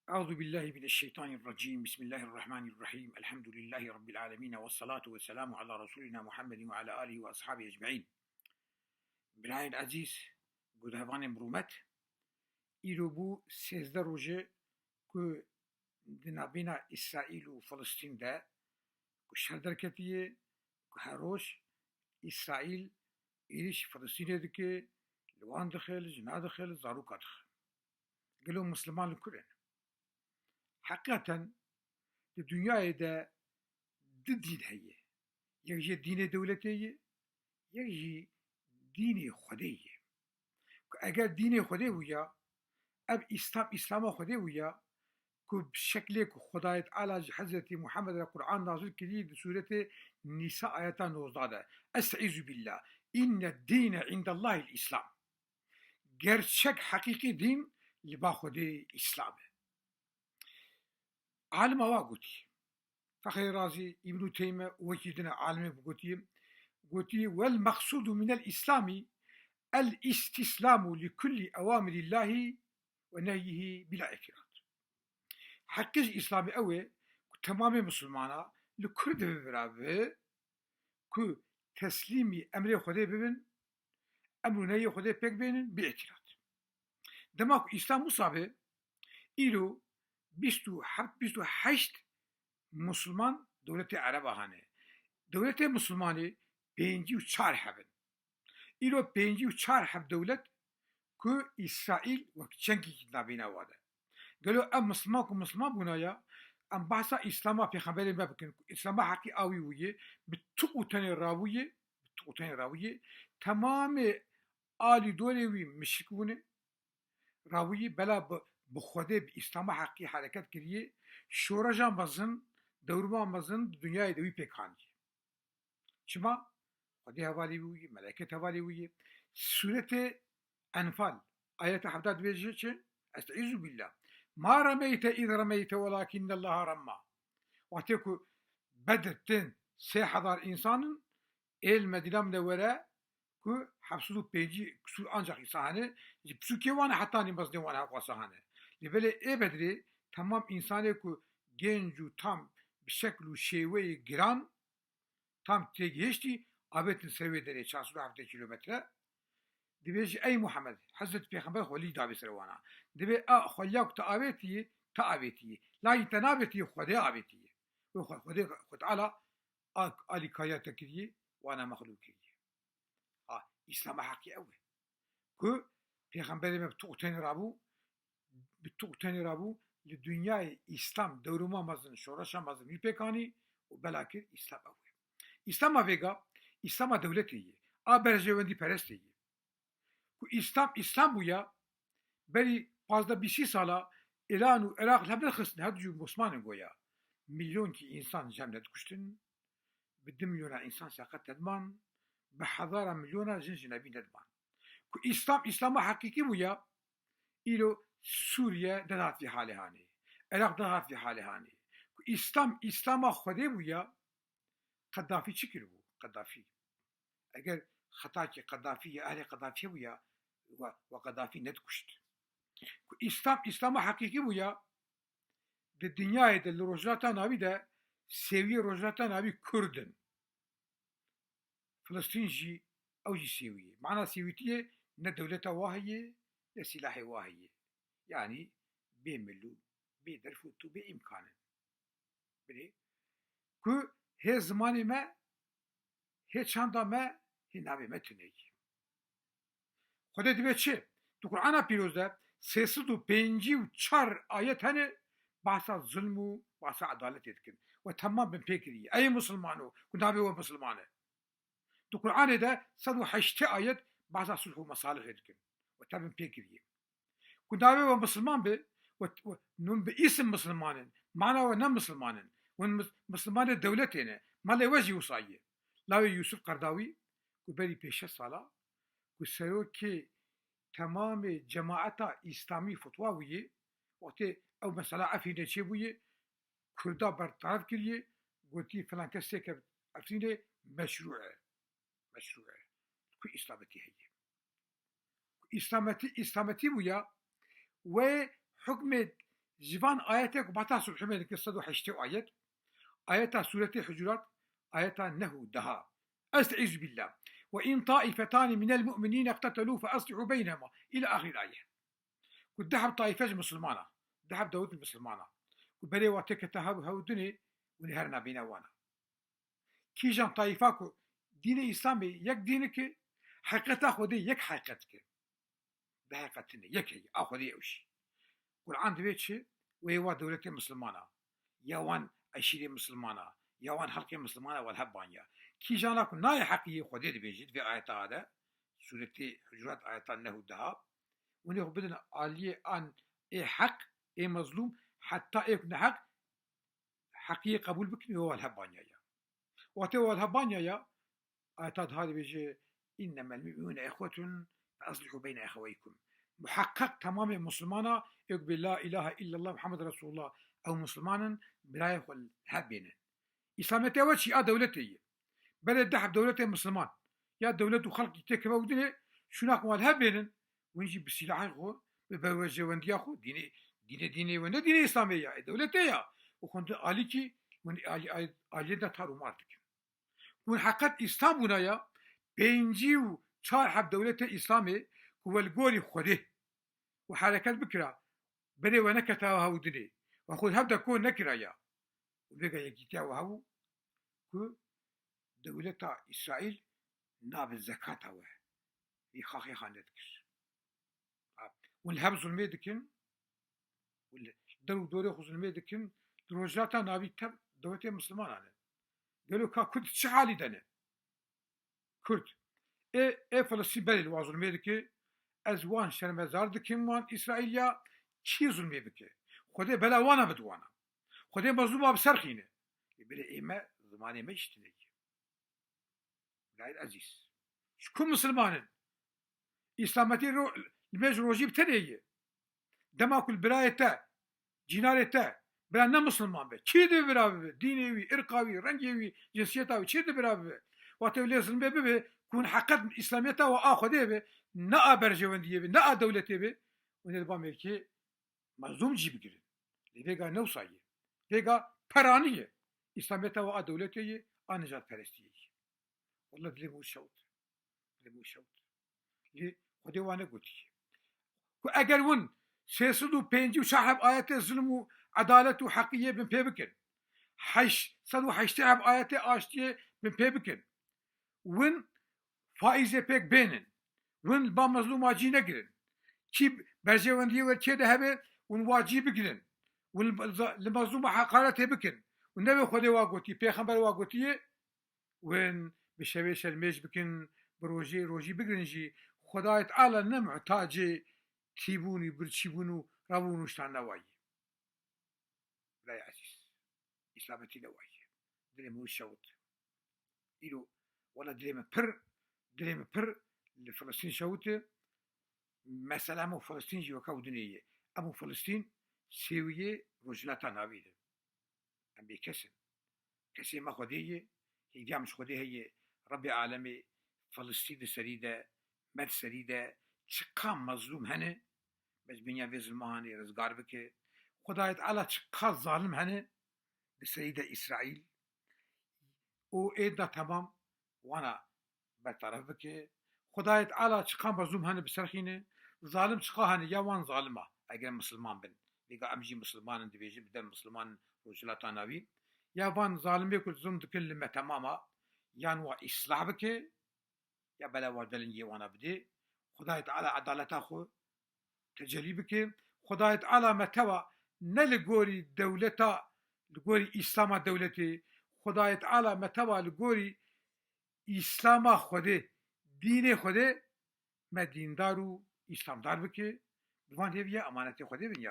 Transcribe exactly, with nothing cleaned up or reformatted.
Euzu billahi mineşşeytanirracim. Bismillahirrahmanirrahim. Elhamdülillahi Rabbil alemin. Vessalatu vesselamu ala Resulina Muhammedin ve ala alihi ve ashabihi ecmaîn. Birayên ezîz, guhdarvanên bi rûmet, îro bû sêzdeh roje ku di nabîna Îsraîl û Filistîn de ku şer derketiye, ku her roj Îsraîl êrîş Filistînê dike, li wan dixe, li jina dixe, li zaroka dixe. Gelo Misliman li kur in? Heqîqeten di dinyayê de du dîn heye. Yek jê dînê dewletê ye, yek jî dînê Xwedê ye. Ku eger dînê Xwedê bûya, ev Îslam, Îslama Xwedê bûya, ku bi şeklê ku Xwedayê Teala ji Hezretî Muhammed re Qur'an nazil kirî di sûretê Nîsa ayeta nozdeh de. Estaizu billah. Inne dîne indallahil Îslam. Gerçek heqîqî dîn li ba Xwedê Îslam e. Alima wa gotî. Fexrê Razî, Îbnû Teyme û wekî dine alimê bi gotî, gotî, "Wel meqsûdu minel Îslamî el îstîslamu li kullî ewamirîllahî ve nehyihî bila îtîrad." Heqî ji Îslamê ew e ku temamê misilmana li kur de bibirabe ku teslîmî emrê Xwedê bibin, emr û nehiyê Xwedê pêk bênin, bê îtîrad. Dema ku Îslam wisa be, îro bîst û heft, bîst û heşt Musulman dewletê Ereba hene. Dewletê Musulmanê pêncî û çar heb in. Îro pêncî û çar heb dewlet ku Îsraîl wek çengekî di navbîna wa de. Gelo ev Musulman ku Musulman bûna ya, em behsa Îslama Pêxemberê me bikin, ku Îslama heqî a wî wî ye, bi tu û tenê rabûye, bi tu û tenê rabûye, temamê alî dorê wî mişrik bûne, rabûyî bela bi, bi Xwedê, bi Îslama heqî hereket kiriyê, şoreja mezin, dewruma mezin di dinyayê de wî pêk haniye. Çima? Xwedê hevalê wî ye, meleket hevalê wî ye. Sûretê Enfal, ayeta hevdeh dibêje çi? Estaizu billah. Ma remeyte iz remeyte welakinnellaha remma. Wextê ku Bedir tên sê hezar însan in, ê li Medîna Minewwere ku heft sed û pêncî kusûr ancak însan hene, ji piçûkê wan e heta nî mezinê wan her xwasa hene. Lê belê ê Bedrê temam însanê ku genc û tam bi şekl û şêweyê giran, tam têgihiştî, avêtin ser wê derê çar sed û heftê kîlometre, dibêjî, ey Muhammed, Hezretî Pêxember xwelî dabê ser wana. Dibê a xweliya ku te avêtiyê, te avêtiyê. Layî te navêtiyê, Xwedê avêtiyê. Wê xwe, Xwedê, Xwe Teala a, alîkariya te kiriyê, wana mexlûq kiriyê. Ha, Îslama heqî ew e. Ku Pêxemberê me bi tu û tenê rabû, bi tu û tenê rabû, li dinyayê Îslam dewruma mezin, şoreşa mezin wî pêk anî û bela kir Îslam ew e. Îslama vêga, Îslama dewletê ye. A berjewendî perestê ye. Ku Îslam, Îslam bûya, berî pazdeh bîst sala Îran û Iraq li hev nedixistin, her du cî Osmanê goya. Milyonkî însan ji hev nedikuştin, bi du milyona însan seqet nediman, bi hezara milyona jin ji nebî nediman. Ku Îslam, Îslama heqîqî bûya, îro Sûriye nedat vî halê hanê. Iraq nedat vî halê hanê. Ku Îslam, Îslama Xwedê bûya, Qedafî çi kiribû? Qedafî. Eger xetakî Qedafî ya ehlê Qedafî bûya, we, we Qedafî nedikuşt. Ku Îslam, Îslama heqîqî bûya, di dinyayê de, li Rojhilata Navî de, sêwiyê Rojhilata Navî Kurd in. Filistîn jî, ew jî sêwî ye. Mana sêwîtiyê ne dewleta wa heye, ne sîlahê wa heye. Yanî bê mil û bê derfût û bê îmkan in. Bilê, ku hê zimanê me, hê çanda me, hê navê me tune ye. Xwedê dibê çi? Di Qur'ana Pîroz de sê sed û pêncî û çar ayet hene, behsa zulm û behsa edaletê dikin. We temam binpê kiriye. Ey Musulmano, ku navê we Musulman e. Di Qur'anê de sed û heştê ayet behsa sulh û mesalihê dikin. We te binpê kiriye. Ku navê we Musulman be, we, we, hûn bi îsim Musulman in, mana we ne Musulman in. Hûn mis-, Musulmanê dewletê ne. Malê we jî wisa ye. Lawê Yûsif Qerdawî, ku berî pênc sed sala, ku serokê temamê cemaeta Îslamî fetwa bûye, wextê ew mesela Efrînê çêbûye, Kurda bertaraf kiriye, gotî filan kes têke Efrînê meşrû e. Meşrû e. Ku Îslametî heye. Ku Îslametî, Îslametî bûya, wê hukmê Ji van ayetê ku bata subhê me dike sed û heştê ayet, ayeta Sûretê Hucurat, ayeta neh û deha. Estaizu billah. Ve in taifetani minel mu'minîne iqtetelû fe aslihû beynehuma. Îla axir ayet. Ku du heb taife ji misilmana, du heb dewlet misilmana. Ku berê wa têkete hev, hev dinê, hûn ê herin navbêna wan a. Kîjan taifa ku dînê Îslamê yek dîn dike, heqîqeta Xwedê yek heqîqet dike. Bi heqîqet tune, yek heye, a Xwedê ew jî. Qur'an divê çi? Wê wa dewletê misilmana, ya wan eşîrê misilmana, ya wan xelkê misilmana welhev banya. Kîjana ku nayê heqî yê Xwedê dibêjî, di vê ayeta de, Sûretê Hucurat ayeta neh û deha, hûn ê xwe bidin aliyê an ê heq, ê mezlûm, heta ê ku neheq, heqiyê qebûl bikin, wê welhev banya ya. Wextê welhev banya ya, ayeta daha dibêje, "Înnemel mu'minûne ihwetun fe aslihû beyne eheweykum." Muheqqeq temamê misilmana, ê ku bê la ilahe illallah Muhammed Resulullah, ew misilman in, birayê xwe li hev bênin. Îslamiyetê ew çi? A dewletê ye. Berê du heb dewletê misilman, ya dewlet û xelkî têkeve û dinê, şûna ku wan li hev bênin, hûn jî bi sîlahê xwe, bi berjewendiya xwe, dînê, dînê, dînê we ne dînê Îslamê ya, e, dewletê ya. Û xwe di alîkî, hûn alî-, alî-, aliyê de tar û mar dikin. Hûn heqet Îslam bûna ya, pêncî û çar heb dewletê Îslamê ku we li gorî Xwedê û hereket bikira, berê we neketa hev û dinê, we xwe hev de ko nekira ya. Û vêga yekîtiya we hebû ku dewleta Îsraîl nabe zekata we, vî xaxê xwe nedikir. Ha, hûn li hev zulmê dikin, hûn li der û dorê xwe zulmê dikin, di Rojhilata Navî tev dewletê misilmanan e. Gelo ka Kurd çi halî de ne? Kurd. Ê, ê Filistîn berê li wan zulmê dike, ez wan şermezar dikim, wan Îsraîliya, kî zulmê bike? Xwedê bela wana bide wana. Xwedê mezlûma bi ser xîne. Lê belê ê me, zimanê me jî tune ye. Birayê ezîz. Ji ku misilman in? Îslametî ro-, li me ji rojî bi tenê ye. Dema ku li birayê te, cînarê te, bira ne misilman be, kî dê bira bibe? Dînê wî, irqa wî, rengê wî, cinsiyeta wî, kî dê bira bibe? Wextê lê zilmê bibe, ku hûn heqet Îslamiyeta we a Xwedê be, ne a berjewendiyê be, ne a dewletê be, hûn ê li ba mêrkê mezlûm cî bigirin. Lê vêga ne wisa ye. Vêga peranî ye. Îslamiyeta we a dewletê ye, a nijadperestiyê ye. Wallah dilê min şewt. Dilê min şewt. Lê Xwedê wan negotiye. Ku eger hûn sê sed û pêncî û çar heb ayetê zilm û edalet û heqiyê bin pê bikin, heşt sed û heştê heb ayetê aştiyê bin pê bikin, win faîzê pêk bênin, win li ba mezlûma cî negirin. Kî berjewendiyê we çê de hebe, win wa cî bigirin. Win li mezlûma heqaretê bikin. Win nebe Xwedê wa gotî, pêxember wa gotiye, win bi şevê şermêj bikin, bi rojê rojî bigirin jî, Xwedayê Teala ne muhtacê tîbûn û birçîbûn û rabûn û ştan ne wayî. Birayê ezîz, Îslametî ne wayî. Dilê min şewit. Îro, wela dilê min pir, dilê min pir li Filistîn şewite. Mesela em û Filistîn jî weke ew dinê ye. Em û Filistîn sêwiyê Rojhilata Navî ne. Em bêkes in. Kesê me Xwedê ye, hêviya min ji Xwedê heye, Rebbê alemê, Filistîn di serî de, me di serî de, çiqa mezlûm hene, me ji bîniya vê zilma hanê rizgar bike. Xwedayê Teala çiqa zalim hene, di serî de Îsraîl, û ê da temam wana bertaraf bike. Xwedayê Teala çiqa mezlûm hene bi ser xîne, zalim çiqa hene, ya wan zalim a, eger misilman bin. Vêga em jî misilman in, dibêjin bi der misilman in Rojhilata Navî. Ya van zalimê ku zulm dikin li me temam a, yan wa îslah bike, ya bela wa delingê wana bidê. Xwedayê Teala edaleta xwe tecelî bike. Xwedayê Teala me tewa ne li gorî dewleta, li gorî Îslama dewletê, Xwedayê Teala me tewa li gorî Îslama Xwedê, dînê Xwedê me dîndar û îslamdar bike. Bi van hêviya emanetê Xwedê bin ya.